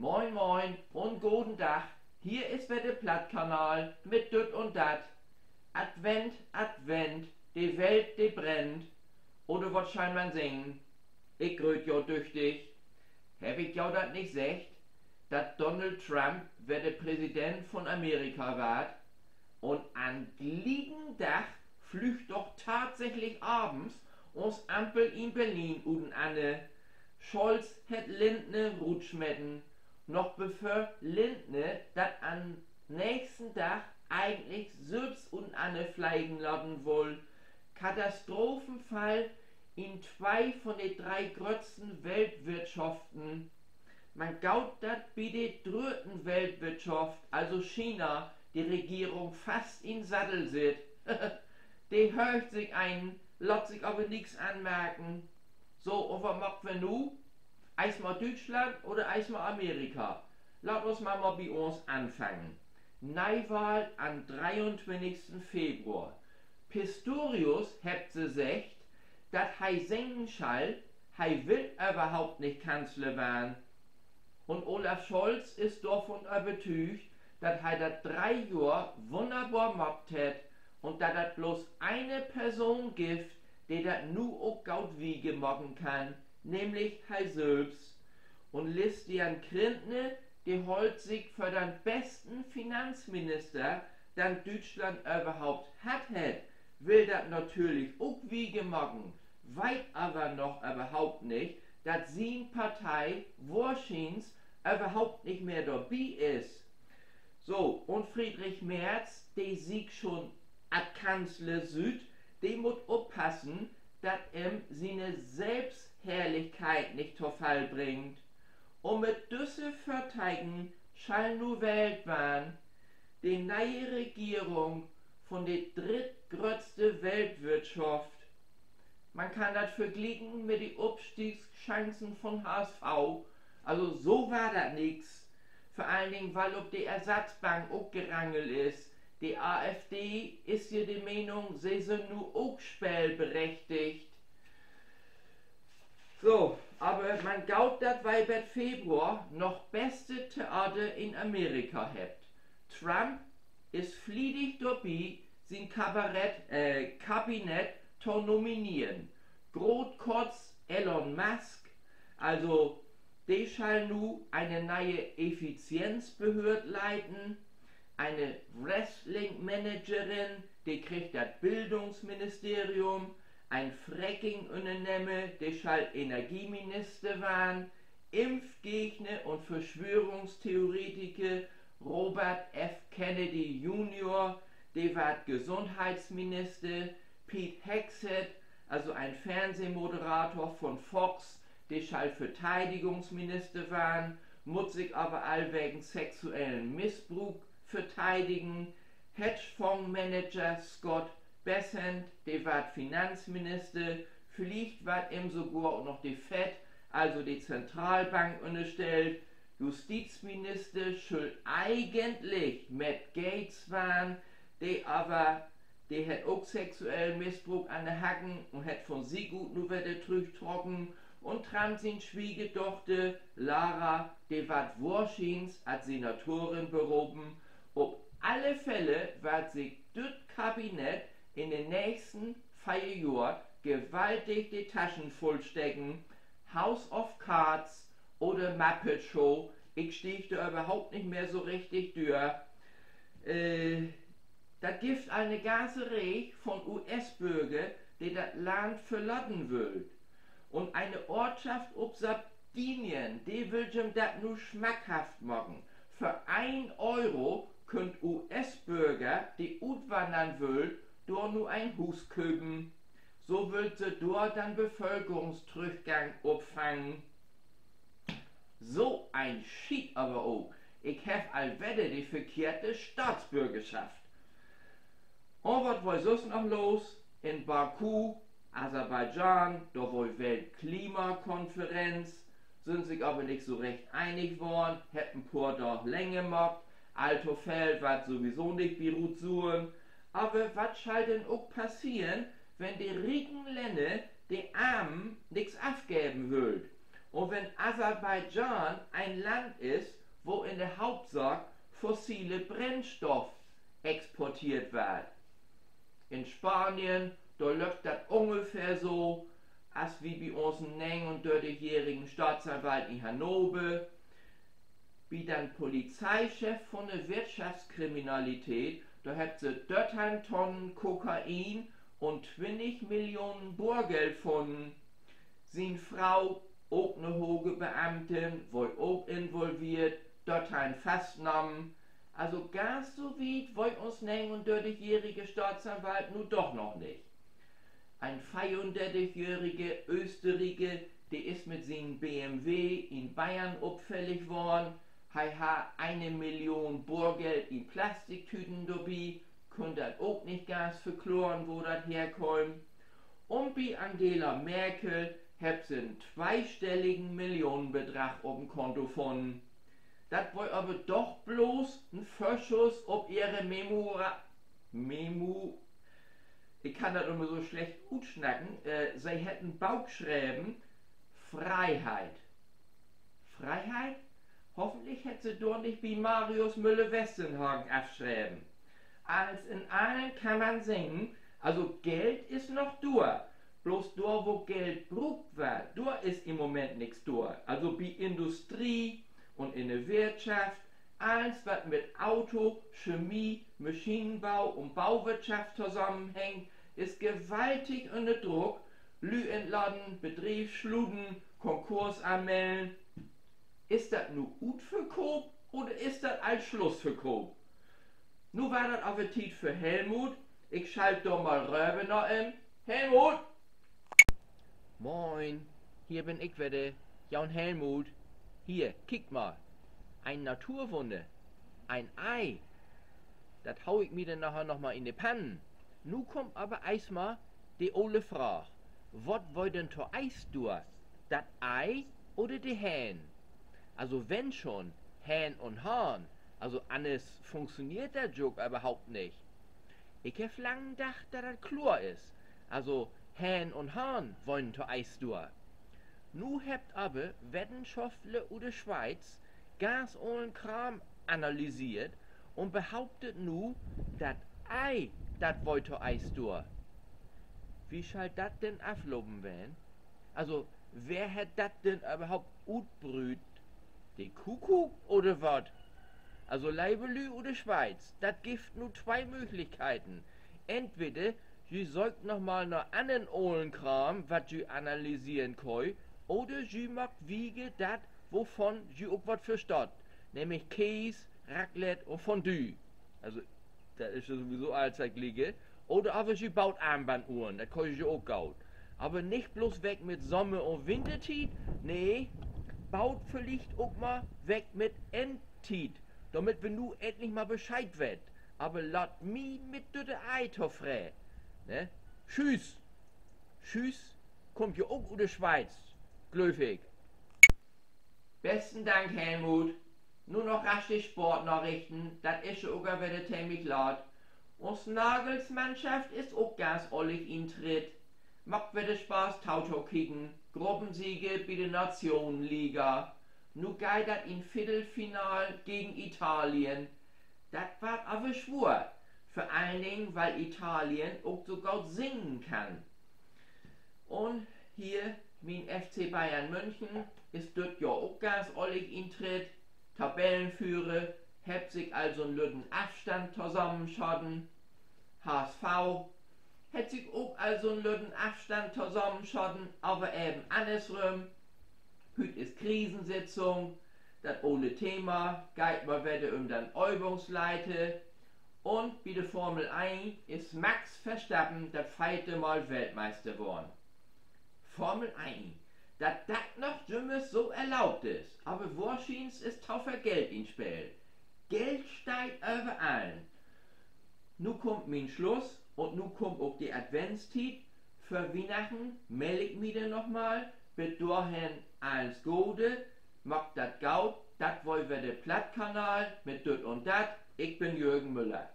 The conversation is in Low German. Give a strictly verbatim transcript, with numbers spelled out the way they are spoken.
Moin, moin un goden Dag. Hier is wedder de Plattkanal mit Düt un Dat. Advent, Advent, de Welt, de brennt. Oder wat schall man singen? Ik gröt jo düchtig. Heff ik jo dat nich seggt, dat Donald Trump wedder Präsident von Amerika warrt? Un an'n glieken Dag flüggt doch tatsächlich avends uns Ampel in Berlin utenanner. Scholz hett Lindner rutsmeten, noch bevör Lindner dat an'n nächsten Dag egentlich sülvst utenanner flegen laten wull. Katastrophenfall in twee von de dree gröttsten Weltwirtschaften. Man goot, dat bi de drüdden Weltwirtschaft, also China, de Regierung fast in'n Saddel sitt. De höögt sik een, laat sik aver nix anmarken. So, un wat maakt wi nu? Eerstmal Düütschland oder eerstmal Amerika? Laat uns mal, mal bi uns anfangen. Neiwahl an'n dreeuntwintigsten Februar. Pistorius hebbt se seggt, dat he seggen schall, he will överhaupt nich Kanzler warrn. Un Olaf Scholz is dorvon övertüügt, dat he dat dree Johr wunnerbor maakt hett un dat dat blots ene Person gifft, de dat nu ok goot wieder maken kann, nämlich he sülvst. Un Christian Lindner, de hollt sik för den besten Finanzminister, den Düütschland överhaupt hatt hett, will dat natürlich ok wieder maken, weet aver noch överhaupt nich, dat sien Partei wohrschiens överhaupt nich mehr dorbi is. So, un Friedrich Merz, de sik schon as Kanzler süht, de mutt oppassen, dat em siene Sülvstherrlichkeit nich to Fall bringt. Un mit düsse Vörteken schall nu wählt warrn de ne'e Regierung von de drittgröttste Weltwirtschaft. Man kann dat verglieken mit de Opstiegschancen von H S V. Also so warrt dat nix. Vör allen Dingen, wiel op de Ersatzbank ok Gerangel is. De AfD is hier de Menen, se sünd nu ok speelberechtigt. So, aver man goot, dat wi bet Februar noch beste Theater in Amerika hebbt. Trump is fliedig dorbi, sien Kabarett, äh, Kabinett to nomineren. Grootkotz Elon Musk, also, de schall nu ene ne'e Effizienzbehöörd leiten, ene Wrestling-Managerin, de kriggt dat Bildungsministerium, en Fracking-Ünnernehmer, de schall Energieminister warrn, Impfgegner un Verschwörungstheoretiker Robert F. Kennedy Junior, de warrt Gesundheitsminister, Pete Hegseth, also en Fernsehmoderator von Fox, de schall Verteidigungsminister warrn, mutt sik aver al wegen sexuellen Missbruuk verteidigen. Hedgefondsmanager Scott Bessent, de warrt Finanzminister, villicht warrt em sogor ok noch de Fed, also de Zentralbank, ünnerstellt. Justizminister schull egentlich Matt Gaetz warrn, de aver, de hett ok sexuellen Missbruuk an de Hacken un hett von sik ut nu wedder trüchtrocken. Un Trump sien Swiegerdochter Lara, de warrt wohrschiens as Senatorin beropen. Op alle Fälle warrt sik düt Kabinett in de nächsten veer Johr gewaltig de Taschen vullsteken. House of Cards oder Muppet Show, ik stieg dor överhaupt nich mehr so richtig dör. Äh, dat gifft al 'ne ganze Reeg von U-S-Börger, de dat Land verlaten wüllt. Un ene Ortschaft op Sardinien, de will jüm dat nu smackhaft maken. För een Euro köönt U-S-Börger, de utwannern wüllt, dor nu en Huus köpen. So wüllt se dor den Bevölkerungstrüchgang opfangen. So en Schiet aver ok. Ik heff al wedder de verkehrte Staatsbörgerschaft. Un wat weer sünst noch los? In Baku, Aserbaidschan, dor weer Weltklimakonferenz, sünd sik aver nich so recht enig worrn, hebbt en poor Daag länger maakt, alltoveel warrt sowieso nich bi rutsuern. Aver wat schall denn ok passeren, wenn de rieken Länner de Armen nix afgeven wüllt? Un wenn Aserbaidschan en Land is, wo in de Hauptsaak fossile Brennstoff exporteert warrt. In Spanien, dor löppt dat ungefähr so as wi bi unsen negenundörtigjährigen Staatsanwalt in Hannover. Bi den Polizeichef vun de Wirtschaftskriminalität, dor hebbt se dörteihn Tonnen Kokain un twintig Millionen Boorgeld funnen. Sien Fro, ok 'ne hoge Beamtin, weer ok involveert, dörteihn fastnahmen. Also ganz so wiet weer uns negenundörtigjährige Staatsanwalt nu doch noch nich. En veerundörtigjährige Öösterrieker, de is mit sien B M W in Bayern opfällig worrn. He harr ene Million Boorgeld in Plastiktüten dorbi, kunn dat ok nich ganz verkloren, wo dat herkeem. Un bi Angela Merkel hebbt se en tweestelligen Millionenbedrag op 'n Konto funnen. Dat weer aver doch blots en Vörschuss op ehre Memora-, Memo-, ik kann dat ümmer so slecht utsnacken, äh, se hett en Book schreven, Freiheit. Freiheit? Hoffentlich hett se dor nich bi Marius Müller-Westernhagen afschreven. Allens in allen kann man seggen, also Geld is noch dor. Blots dor, wo Geld bruukt warrt, dor is in'n Moment nix dor. Also bi Industrie un in de Wirtschaft, allens, wat mit Auto, Chemie, Maschinenbau un Bauwirtschaft tosamenhängt, is gewaltig ünner Druck. Lüüd entlaten, Bedrief sluten, Konkurs anmellen. Is dat nu Utverkoop oder is dat al Slussverkoop? Nu warrt dat aver Tiet för Helmut. Ik schalt dor mal röver na em. Helmut! Moin, hier bün ik wedder, jo'n Helmut. Hier, kiek mal. En Naturwunner. En Ei. Dat hau ik mi denn naher noch mal in de Pannen. Nu kummt aver eerstmal de ole Fraag: Wat weer denn toeerst dor? Dat Ei oder de Hehn? Also wenn schon, Hehn un Hahn. Also anners funktioneert dat jo överhaupt nich. Ik heff lang dacht, dat dat kloor is. Also Hehn un Hahn weren toeerst dor. Nu hebbt aver Wettenschaftlers ut de Schweiz ganz olen Kraam analyseert un behaupt nu, dat Ei, dat weer toeerst dor. Wo schall dat denn aflopen ween? Also, wer hett dat denn överhaupt utbrööt? De Kuckuck oder wat? Also, leve Lüüd ut de Schweiz, dat gifft nu twee Mööglichkeiten. Entweder ji söökt noch mal na annern olen Kraam, wat ji analyseren köönt, oder ji maakt wieder dat, wovon ji ok wat verstaht, nämlich Kees, Raclette un Fondue. Also, dat is ja sowieso allens dat Glieke. Oder aver ji boot Armbanduhren, dat köönt ji ok goot. Aver nich blots weg mit Sommer- un Wintertiet, nee, boot villicht ok mal weg mit Endtiet, dormit wi nu endlich mal Bescheed weet. Aver laat mi mit düt Ei tofree, ne? Tschüss. Tschüss kummt ja ok ut de Schweiz, glööv ik. Besten Dank, Helmut. Nu noch rasch de Sportnarichten, dat is ja ok al wedder temlich laat. Uns Nagelsmannschaft is ok ganz ollig in Tritt. Maakt wedder Spaß totokieken. Gruppensieger bi de Nationenliga. Nu geiht dat in Viddelfinal gegen Italien. Dat warrt aver swoor. Vör allen Dingen, wiel Italien ok so goot singen kann. Un hier, mien F C Bayern München is düt Johr ok ganz ollig in Tritt. Tabellenführer, hebbt sik al so'n lütten Afstand tosamenschaten. H S V hett sik ok al so'n lütten Afstand tosamenschaten, aver even annersrüm. Hüüt is Krisensitzung. Dat ole Thema, geiht mal wedder üm den Övungsleiter. Un bi de Formel een is Max Verstappen dat veerte Mal Weltmeister worrn. Formel een. Dat dat noch jümmers so erlaubt is, aver wohrschiens is to veel Geld in't Speel. Geld steiht över allen. Nu kummt mien Sluss un nu kummt ok de Adventstiet. Vör Wiehnachten meld ik mi denn noch mal. Bit dorhen allens Gode. Maakt dat goot. Dat weer wedder de Plattkanal mit Düt un Dat. Ik bün Jürgen Müller.